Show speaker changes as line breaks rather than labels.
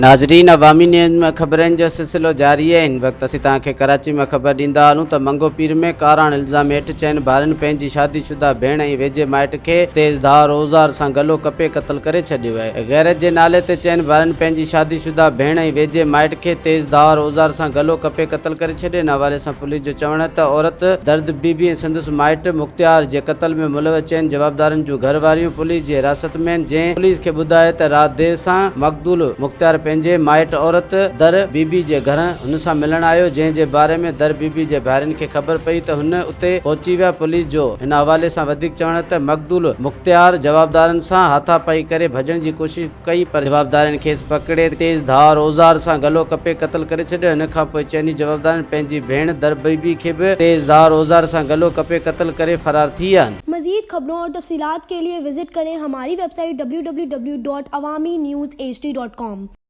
ناظرين عوامي نيوز ۾ خبرن جو سلسلو جاري آهي هن وقت اسين توهان کي ڪراچي مان خبر ڏيندا هلون ته منگهو پير ۾ ڪاراڻ الزام هيٺ چئن ڀائرن پنهنجي شادي شده ڀيڻ ۽ ويجهي مائٽ کي تيز ڌار اوزار سان گلو ڪپي قتل ڪري ڇڏيو آهي غيرت جي نالي تي چئن ڀائرن پنهنجي شادي شده ڀيڻ ۽ ويجهي مائٽ کي تيز ڌار اوزار سان گلو ڪپي قتل ڪري ڇڏيو ان حوالي سان پوليس جو چوڻ آهي ته عورت درد بي بي ۽ سندس مائٽ مختيار جي قتل ۾ ملوث چئن جوابدارن جون گهر واريون پوليس جي حراست ۾ آهن جنهن پوليس کي ٻڌايو ته رات دير سان مقتول مختيار پنهنجي مائٽ عورت در بي بي جي گهر هن سان ملڻ آيو، جنهن جي باري ۾ در بي بي جي ڀائرن کي خبر پئي ته هن اتي پهچي ويا، پوليس جو هن حوالي سان وڌيڪ چوڻ ته مقتول مختيار جوابدارن سان هاٿاپائي ڪري ڀڄڻ جي ڪوشش ڪئي پر جوابدارن کيس پڪڙي تيز ڌار اوزار سان گلو ڪپي قتل ڪري ڇڏيو، هن کان پوء چئني جوابدارن پنهنجي ڀيڻ در بي بي کي به تيز ڌار اوزار سان گلو ڪپي قتل ڪري فرار ٿي ويا آهن.
مزيد خبرون اور تفصيلات ڪي ليي وزٽ ڪرين هماري web site www.awamiNewsHD.com.